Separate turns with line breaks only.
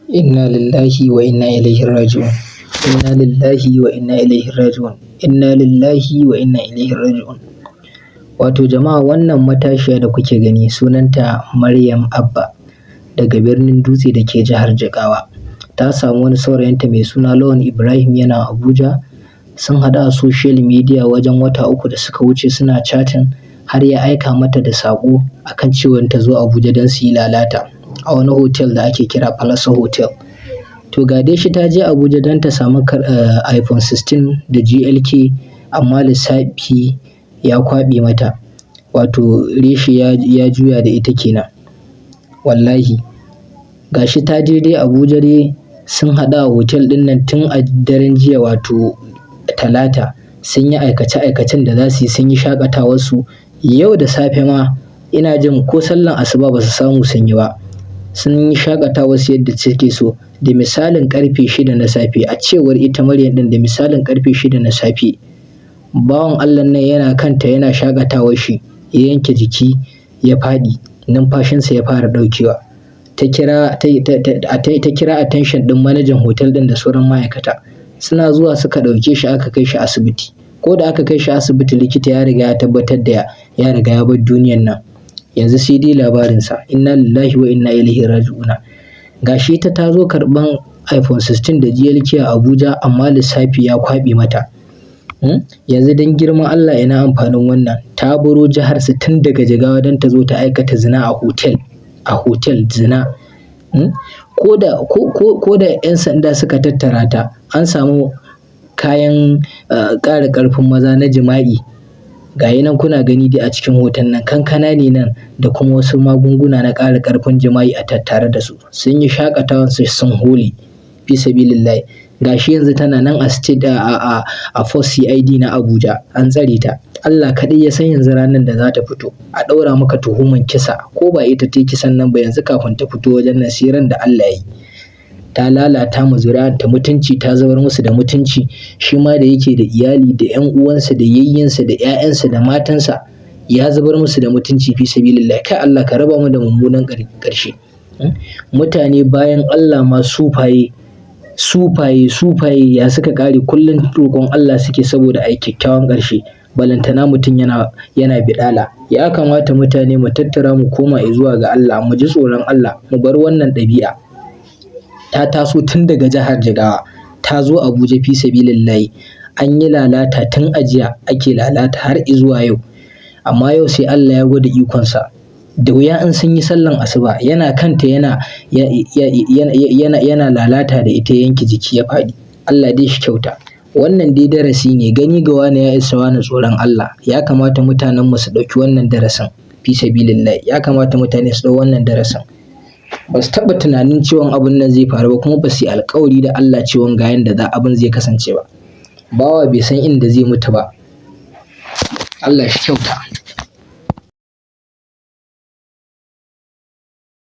Inna lillahi wa inna ilaihi raji'un. Inna lillahi wa inna ilaihi raji'un. Inna lillahi wa inna ilaihi raji'un. Wato jama'a, wannan matashiya da kuke gani sunanta Maryam Abba, daga birnin Dutse da ke jihar Jigawa. Ta samu wani saurayinta mai suna Lawan Ibrahim, yana Abuja. Sun haɗu a social media wajen wata 3 da suka wuce, suna chatting har ya aika mata da saƙo akan cewa ta zo Abuja don su yi lalata a wani hotel da ake kira Palasa Hotel. To ga dai shi ta je Abuja don ta samu iPhone 16 da GLK, amma lissafi ya kwaɓe mata. Wato reshe ya juya da ita kenan. Wallahi. Ga shi ta je dai Abuja dai, sun haɗu a hotel ɗin nan tun a daren jiya, wato Talata. Sun yi aikace-aikacen da za su yi, sun yi shaƙatawarsu. Yau da safe ma ina jin ko sallan asuba ba su samu sun yi ba. Sun yi shaƙatawarsu yadda suke so. Da misalin ƙarfe 6 na safe, a cewar ita Maryam ɗin, da misalin ƙarfe 6 na safe, bawan Allah nan yana kanta yana shaƙatawar shi, ya yanke jiki ya faɗi, numfashinsa ya fara ɗaukewa. Ta kira, ta, ta, ta, kira attention ɗin manajan hotel ɗin da sauran ma'aikata. Suna zuwa suka ɗauke shi aka kai shi asibiti. Ko da aka kai shi asibiti, likita ya riga ya tabbatar da ya riga ya bar duniyan nan. Yanzu sai dai labarinsa. Inna lillahi wa inna ilaihi raji'una. Ga shi ita ta zo karɓan iPhone 16 da GLK a Abuja, amma lissafi ya kwaɓe mata. Yanzu don girman Allah, ina amfanin wannan? Ta baro jihar su tun daga Jigawa don ta zo ta aikata zina a hotel. A hotel zina. Ko da, ko, ko, ko da 'yan sanda suka tattara ta, an samu kayan ƙara ƙarfin maza na jima'i. Ga yi nan kuna gani dai a cikin hoton nan, kankana ne nan da kuma wasu magunguna na ƙara ƙarfin jima'i a tattare da su. Sun yi shaƙatawarsu, sun hole. Fi sabilillahi. Ga shi yanzu tana nan a state a Force CID na Abuja, an tsare ta. Allah kaɗai ya san yanzu ranar da za ta fito. A ɗaura maka tuhuman kisa ko ba ita ta yi kisan nan ba, yanzu kafin ta fito wajen nan sai ran da Allah ya yi. Ta lalata ma zuri'anta mutunci, ta zubar musu da mutunci. Shi ma da yake da iyali da 'yan uwansa da yayyinsa da 'ya'yansa da matansa, ya zubar musu da mutunci, fi sabilillahi. Kai Allah, ka raba mu da mummunan ƙarshe. Mutane bayan Allah ma, sufaye, sufaye, sufaye, ya suka ƙare? Kullum roƙon Allah suke saboda a yi kyakkyawan ƙarshe. Balantana mutum yana biɗala. Ya kamata mutane mu tattara mu koma zuwa ga Allah, mu ji tsoron Allah, mu bar wannan ɗabi'a. Ta taso tun daga jihar Jigawa, ta zo Abuja, fi sabilillahi. An yi lalata tun a jiya ake lalata har izuwa yau. Amma yau sai Allah ya gwada ikonsa. Da wuya in sun yi sallan asuba, yana kanta yana lalata da ita, yanke jiki ya faɗi. Allah dai shi kyauta. Wannan dai darasi ne, gani ga wane ya isa wane tsoron Allah. Ya kamata mutanenmu su ɗauki wannan darasin, fi sabilillahi. Ya kamata mutane su ɗau wannan darasin. Ba su taɓa tunanin cewan abun nan zai faru ba, kuma ba su yi alƙawari da Allah cewan ga yanda za abin zai kasance ba. Bawa bai san inda zai mutu ba. Allah shi kyauta.